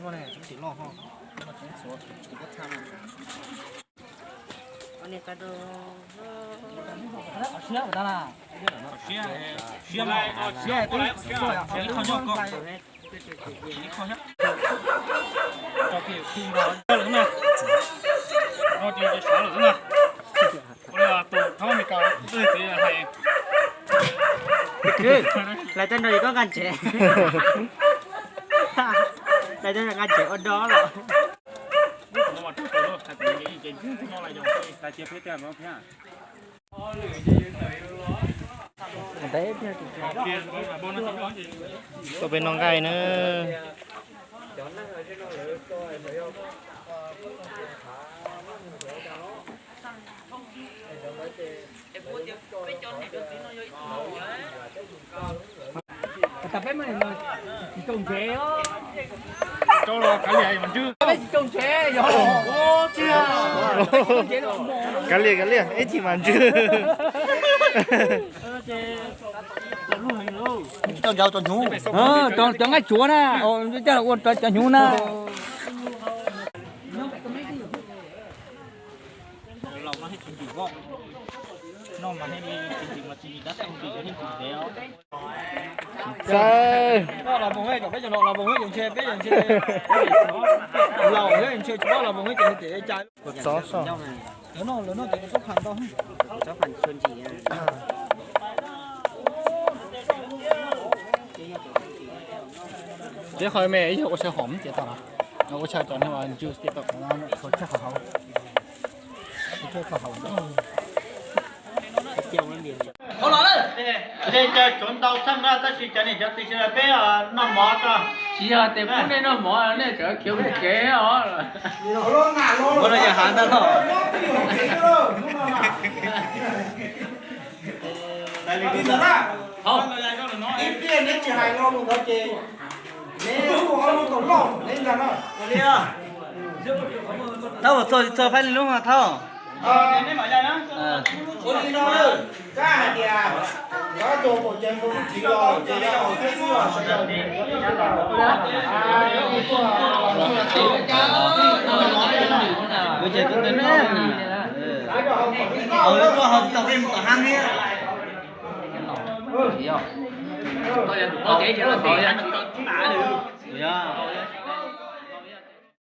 Lawv tej no koj nqa ntsev, lawv tej no nqa ntsev ua dog los. Tuaj pem no nqaij na. Kav liam, kav liam, ib chim mas ntswg. Cov nqaij tsuav na, coj los ua cov hnyuv na. Ces qhov me ib yog ua chaw hom ces tau, ua chaw cov no ntsw ces tau, qhov chaw hauv, qhov hauv. Ces cov tsuav ntau txheej na, tab sis cov niam cov txiv sawv daws peb noj mov tso. Tsis yog tias pub nej noj mov, nej tseem khiav mus tsev os. Ua no yog hav ntag los. Ib pliag neb tsis hais lo lus ntawd ces neb hu ob lub tau loj neb ntag na. Thaub, txog tsis txog Faib Lis lub mas Thaub? Ua li no, kab hais tias kab tua pom ceev rau lub txiv los ces yog thiab xwb los sawv daws. Lawv tuaj ho tsis tau peb mus tom hab thiab. Yog.